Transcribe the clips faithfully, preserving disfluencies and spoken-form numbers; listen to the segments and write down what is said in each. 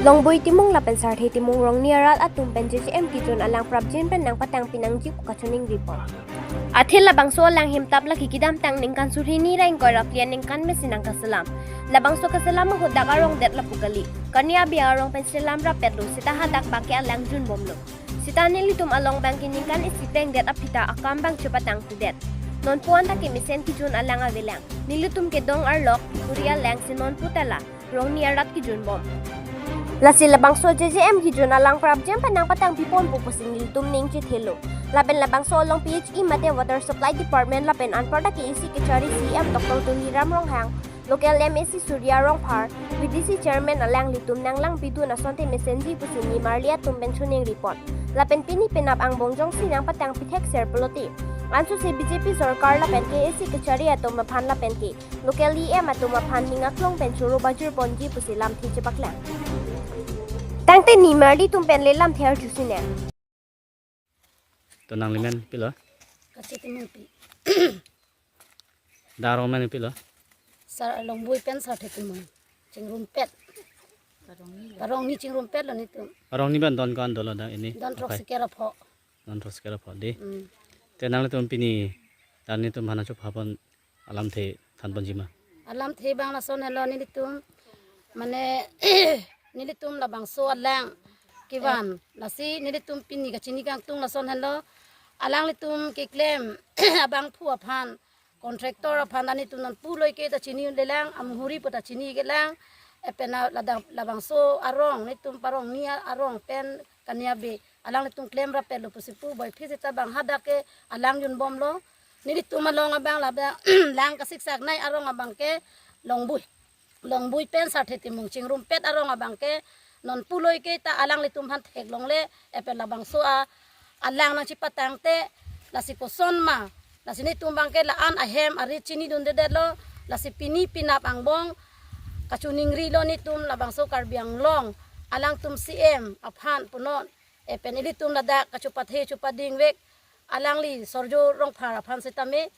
Longbui Timung lapen Sarthe Timung Rongni arat atum pen J J M kejun alang prapjin pen nangpatang pinangji pu kachiningri pon. Athe labangso alang hemtap lake kedamtang ningkan surhini ra ingkoi ra phli aningkan mesi nangkaselam. Labangso kaselam ahut dak arong det lapu kali. Kania Abe arong pen selam rapet lo seta hadak bangke alang junbomlo. Seta nelitum along bangke ningkan isi pengdet aphi ta akam bang chepatangtedet. Nonpu anta kemesen kejun alang avelang. Nelitum kedong arlok, Kuri alang si nonpu tala Rongni arat kejunbom. Lasi labangso J J M kejun alang prapjin pen nangpatang piponpo pusi nelitum ning chethelo. Lapen labangso along P H E mate Water Supply Department lapen anparta ke isi kechari C M Doctor Tuliram Ronghang, local M A C Surya Rongphar, V D C Chairman alanglitum nanglangpidun asonte mesenji pusi nimarli atum pen chiningri pon. Lapen pini penap angbong jongsi nangpatang pithekser pulote, ansose B J P sorkar lapen K A C kechari atum aphan lapen ke local E M atum aphan ning aklong pen choro bajur ponji pusi lamthe chepaklang. Tangte nimarli atum pen le lamthe arjusinang. To nangli men pilo? Kachi Timungpi. Dak arong men pilo? Sar Longbui pen Sarthe Timung. Chingrumpet. Parongni chingrumpet lo nelitum. Parongni pen don ko-an dolo dak ini? Don throk Apai. Siker apho. Don throk siker apho di. Hmm. Te nanglitum pini dan nelitum hana chup hapon alamthe thanponji ma? Alamthe bang lason helo nelitum. Mane nelitum labangso alang kevan. Lasi nelitum pini kachini kangtung lason helo. Alanglitum keklem abangphu aphan, contractor aphan ta nelitum nonpu loi ke ta chini undelang, amuhuri pu ta chinikelang, epen la-, ladak labangso arong, nelitum Parongni arong pen Kania Abe, alanglitum klem rapet lo pusi pu, boi phisi ta bang hadak ke alang junbomlo. Nelitum along abang labang lang kasiksaknei arong abang ke Longbui. Longbui pen Sarthe Timung chingrumpet arong abang ke nonpu loi ke ta alanglitum aphan theklongle, epen labangso a alang nangchepatangte, lasi koson ma, lasi nelitum abang ke la-an ahem arit chinidundedetlo, lasi pini penap angbong kachiningrilo nelitum labangso Karbi Anglong alangtum C M aphan punon, epen ilitum ladak kachepathe chepadingvek alangli Surya Rongphar aphan setame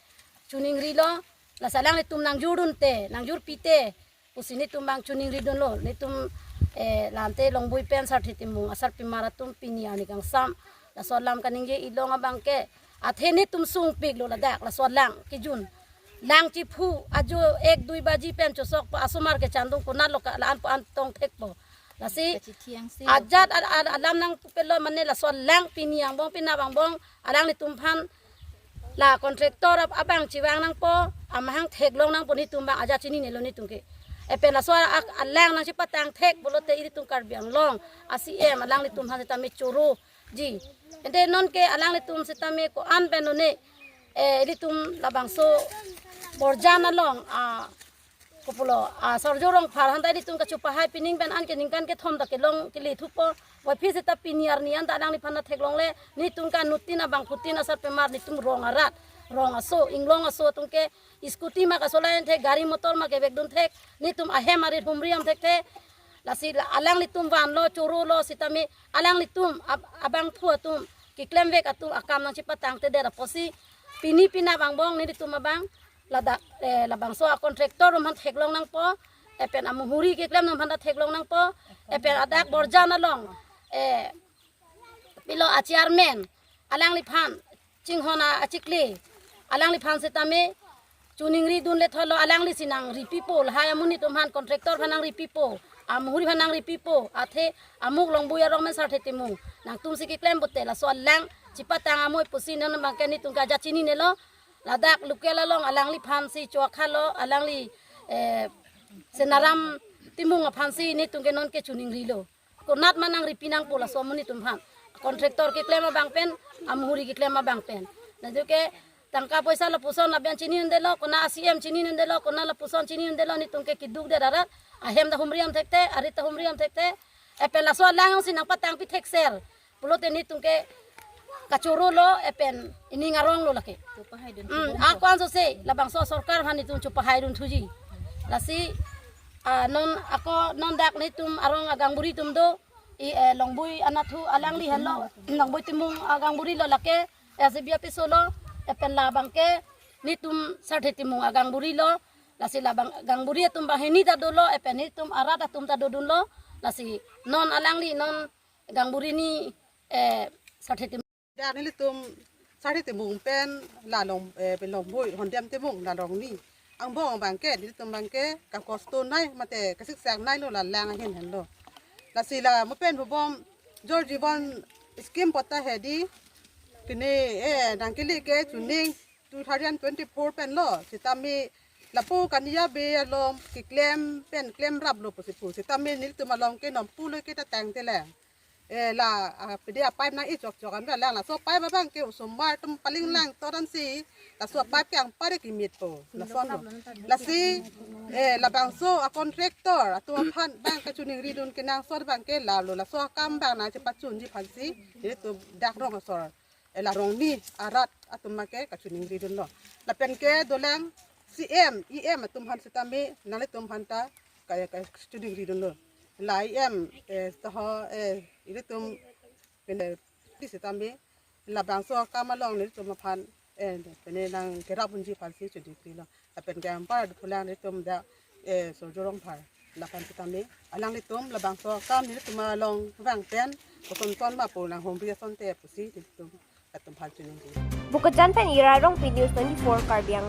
chiningrilo, lasi alanglitum nangjurdunte, nangjurpite pusi nelitum abang chiningridunlo, nelitum, eh, lante Longbui pen Sarthe Timung asarpimar atum pini arni kangsam laso alam kaningje ilong abang ke, athe nelitum sungpiklo ladak laso alang kejun. Lang chiphu ajo ek dui baji pen chosokpo, asomar kechandung konatlo ka la-an pu an tongthekpo. Lasi kachithi angse ajat al-, al-, alam nangpupelo mane laso alang pini angbong penap angbong alanglitum aphan la contractor ap-, abang chevang nangpo, amahang theklong nangpo nelitum abang ajat chininelo nelitum ke. Epen laso a-, alang nangchepatangthek pulote ilitum Karbi Anglong a C M alanglitum aphan setame choroji. Ante nonke alanglitum setame ko-an pen none, eh, ilitum labangso Borjan along, ah, kopulo, ah, Surya Rongphar aphan ta ilitum kachepahai pining pen anke ningkan kethom ta kelong kele thupo. Boi phisi ta pini arni anta alangliphan ta theklongle, nelitum ke anutin abangphutin asarpimar nelitum rong arat, rong aso, inglong aso atum ke scooty ma kasolai thek, gari motor ma kevekdun thek, nelitum ahem arit humri am thekthe. Lasi la-, alanglitum vanlo, chorolo setame, alanglitum ab-, abangphu atum keklemvek atum akam nangchepatangtedet apotsi pini penap angbong nelitum abang ladak, eh, labangso a contractor atum aphan theklong nangpo, epen amuhuri keklem atum aphan ta theklong nangpo, epen adak Borjan along, eh, pilo a chairman alangliphan chinghon a achikli alangliphan setame chiningridunle thotlo, alangli si nangripipo, lahai amonit atum aphan contractor aphan nangripipo, amuhuri aphan nangripipo, athe amuk Longbui arong pen Sarthe Timung nangtum si keklem pote laso alang chepatang amoi pusi non abang ke nelitum ke ajat chininelo. Ladak local along alangliphan si chokhalo, alangli, eh, Senaram Timung aphan si nelitum ke nonke chiningrilo. Konat ma nangripi nangpo laso amonit atum aphan. Contractor keklem abang pen, amuhuri keklem abang pen. Lajoke tangka poisa lapuson abang chininundelo, kona a C M chininundelo, kona lapuson chininundelo, nelitum ke kedukdet arat, ahem ta humri am thekthe, arit ta humri am thekthe. Epen laso alang si nangpatang pithekser pulote nelitum ke kachorolo, epen ining aronglo lake. Chepahaidun. Hmm, ako-an sose labangso sorkar aphan nelitum chepahaidun thuji. Lasi, ah, non ako non dak nelitum arong agangburi atum do, i, eh, Longbui anatthu alangli henlo, Longbui Timung agangburi lo lake, S D B office lo, epen labang ke nelitum Sarthe Timung agangburi lo, lasi labang agangburi atum abang hini ta dolo, epen nelitum arat atum ta dodunlo, Lasi non alangli non Gangburini, eh, Sarthe Timung. Dak nelitum Sarthe Timung pen la Long, eh, pen Longboi Hondem Timung la Longni angbong abangke nelitum abangke kakosto nai mate kasiksak nailo, la lang ahin henlo. Lasi la mo pen bubom Jal Jeevan scheme pota hedi kene, eh, nangkele ke chuning two thousand twenty-four penlo, sitame lapu Kania Bey along keklem pen klemraplo pusi pu. Sitame nelitum along ke non pulo ke ta tangtelang. Eh, la, ah, pede a-pipe nang-i chokchok an lang, laso pipe abangke osomar atum palinglang toran si, laso pipe ke angpar ke mit po, lasonlo. Lasi, eh, labangso a-contractor atum aphan abang kachiningridun kenangsot abangke lalo, laso akam abang nangchepachunji aphansi nelitum dak rong asor, eh, la Rongni arat atum abangke kachiningridunlo. Lapen ke dolang C M, E M atum aphan sitame nanglitum aphanta ka, kachiningridunlo. La E M, eh, toho, eh, ilitum pene di sitame labangso akam along nelitum aphan, eh, pene nangkerap unji aphansi chiningrilo. Lapen ke anpar dophulang nelitum dak, eh, Surjya Rongphar, laphan sitame alanglitum labangso akam nelitum along vang pen kosonson ma pu nanghumri asonte pusi nelitum latum aphan chiningri. Bokajan pen Ira Rongpi, News twenty-four Karbi Anglong.